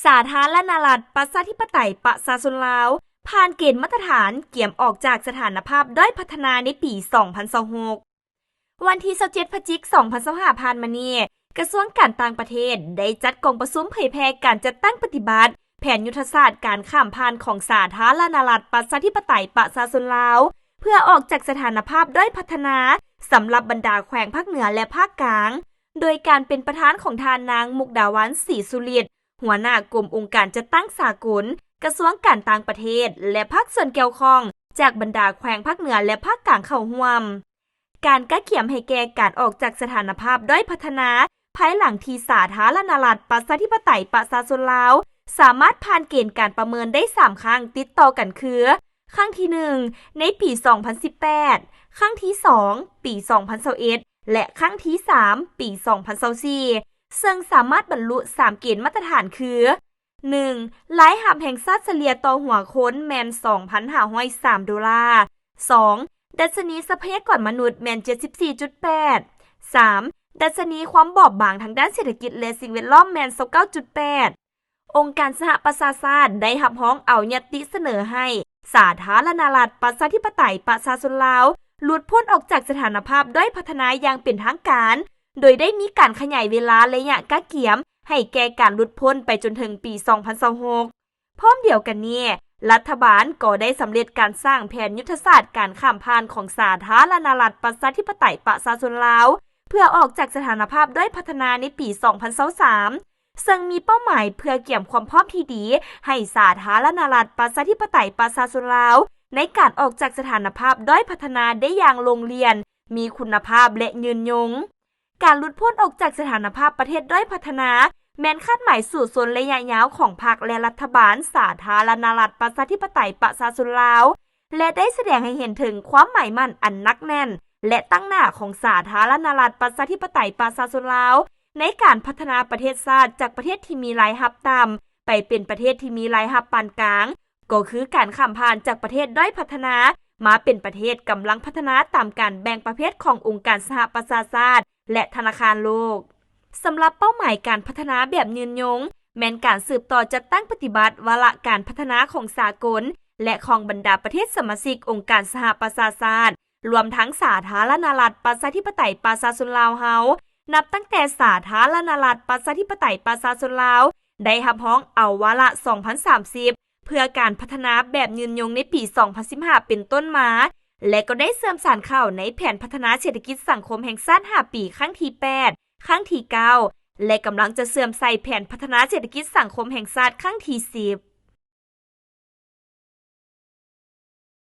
ສາທາລະນະລັດ ປະຊາທິປະໄຕ ປະຊາຊົນລາວ ຜ່ານເກນມາດຕະຖານກຽມອອກຈາກສະຖານະພາບດ້ອຍພັດທະນາໃນປີສອງພັນຊາວຫົກ. ວັນທີຊາວເຈັດ ພະຈິກ ສອງພັນຊາວຫ້າ ຜ່ານມານີ້, ກະຊວງການຕ່າງປະເທດໄດ້ຈັດກອງປະຊຸມເຜີຍແຜ່ການຈັດຕັ້ງປະຕິບັດແຜນຍຸດທະສາດການຂ້າມຜ່ານຂອງສາທາລະນະລັດ ປະຊາທິປະໄຕ ປະຊາຊົນລາວ ເພື່ອອອກຈາກສະຖານະພາບດ້ອຍພັດທະນາ ສຳລັບບັນດາແຂວງພາກເໜືອ ແລະ ພາກກາງ, ໂດຍການເປັນປະທານຂອງທ່ານນາງ ມຸກດາວັນ ສີສຸລິດ ຫົວໜ້າກົມອົງການຈັດຕັ້ງສາກົນ, ກະຊວງການຕ່າງປະເທດ ແລະ ພາກສ່ວນກ່ຽວຂ້ອງ ຈາກບັນດາແຂວງພາກເໜືອ ແລະ ພາກກາງເຂົ້າຮ່ວມ. ການກະກຽມໃຫ້ແກ່ການອອກຈາກສະຖານະພາບດ້ອຍພັດທະນາ ພາຍຫຼັງທີ່ສາທາລະນະລັດ ປະຊາທິປະໄຕ ປະຊາຊົນລາວ ສາມາດຜ່ານເກນການປະເມີນໄດ້ສາມຄັ້ງຕິດຕໍ່ກັນຄື ຄັ້ງທີໜຶ່ງ ໃນປີສອງພັນສິບແປດ, ຄັ້ງທີສອງ ປີສອງພັນຊາວເອັດ ແລະ ຄັ້ງທີສາມ ປີສອງພັນຊາວສີ່ ເຊິ່ງສາມາດບັນລຸສາມເກນມາດຕະຖານຄື ໜຶ່ງ ລາຍຮັບແຫ່ງຊາດສະເລ່ຍຕໍ່ຫົວຄົນແມ່ນສອງພັນຫ້າຮ້ອຍສາມໂດລາ, ສອງ ດັດຊະນີຊັບພະຍາກອນມະນຸດແມ່ນເຈັດສິບສີ່ຈຸດແປດ, ສາມ ດັດຊະນີຄວາມບອບບາງທາງດ້ານເສດຖະກິດ ແລະ ສິ່ງແວດລ້ອມແມ່ນຊາວເກົ້າຈຸດແປດ. ອົງການສະຫະປະຊາຊາດໄດ້ຮັບຮອງເອົາຍັດຕິສະເໜີໃຫ້ສາທາລະນະລັດ ປະຊາທິປະໄຕ ປະຊາຊົນລາວ ຫຼຸດພົ້ນອອກຈາກສະຖານະພາບດ້ອຍພັດທະນາຢ່າງເປັນທາງການ, ໂດຍໄດ້ມີການຂະຫຍາຍເວລາໄລຍະກະກຽມໃຫ້ແກ່ການຫຼຸດພົ້ນໄປຈົນເຖິງປີສອງພັນຊາວຫົກ. ພ້ອມດຽວກັນນີ້, ລັດຖະບານກໍໄດ້ສຳເລັດການສ້າງແຜນຍຸດທະສາດການຂ້າມຜ່ານຂອງສາທາລະນະລັດ ປະຊາທິປະໄຕ ປະຊາຊົນລາວ ເພື່ອອອກຈາກສະຖານະພາບດ້ອຍພັດທະນາໃນປີສອງພັນຊາວສາມ ເຊິ່ງມີເປົ້າໝາຍເພື່ອກຽມຄວາມພ້ອມທີ່ດີໃຫ້ສາທາລະນະລັດ ປະຊາທິປະໄຕ ປະຊາຊົນລາວ ໃນການອອກຈາກສະຖານະພາບດ້ອຍພັດທະນາໄດ້ຢ່າງໂລ່ງລ່ຽນ, ມີຄຸນນະພາບ ແລະ ຍືນຍົງ. ການຫຼຸດພົ້ນອອກຈາກສະຖານະພາບປະເທດດ້ອຍພັດທະນາ ແມ່ນຄາດໝາຍສູ້ຊົນໄລຍະຍາວຂອງພັກ ແລະ ລັດຖະບານສາທາລະນະລັດ ປະຊາທິປະໄຕ ປະຊາຊົນລາວ ແລະ ໄດ້ສະແດງໃຫ້ເຫັນເຖິງຄວາມໝາຍໝັ້ນອັນໜັກແໜ້ນ ແລະ ຕັ້ງໜ້າຂອງສາທາລະນະລັດ ປະຊາທິປະໄຕ ປະຊາຊົນລາວ ໃນການພັດທະນາປະເທດຊາດຈາກປະເທດທີ່ມີລາຍຮັບຕ່ຳ ໄປເປັນປະເທດທີ່ມີລາຍຮັບປານກາງ, ກໍຄືການຂ້າມຜ່ານຈາກປະເທດດ້ອຍພັດທະນາ ມາເປັນປະເທດກຳລັງພັດທະນາຕາມການແບ່ງປະເພດຂອງອົງການສະຫະປະຊາຊາດ ແລະ ທະນາຄານໂລກ. ສຳລັບເປົ້າໝາຍການພັດທະນາແບບຍືນຍົງ ແມ່ນການສືບຕໍ່ຈັດຕັ້ງປະຕິບັດວາລະການພັດທະນາຂອງສາກົນ ແລະ ຂອງບັນດາປະເທດສະມາຊິກອົງການສະຫະປະຊາຊາດ, ລວມທັງສາທາລະນະລັດ ປະຊາທິປະໄຕ ປະຊາຊົນລາວເຮົາ, ນັບຕັ້ງແຕ່ສາທາລະນະລັດ ປະຊາທິປະໄຕ ປະຊາຊົນລາວ ໄດ້ຮັບຮອງເອົາວາລະສອງພັນສາມສິບ ເພື່ອການພັດທະນາແບບຍືນຍົງໃນປີສອງພັນສິບຫ້າເປັນຕົ້ນມາ ແລະ ກໍໄດ້ເຊື່ອມສານເຂົ້າໃນແຜນພັດທະນາເສດຖະກິດສັງຄົມແຫ່ງຊາດຫ້າປີ ຄັ້ງທີແປດ, ຄັ້ງທີເກົ້າ ແລະ ກຳລັງຈະເຊື່ອມໃສ່ແຜນພັດທະນາເສດຖະກິດສັງຄົມແຫ່ງຊາດຄັ້ງທີສິບ.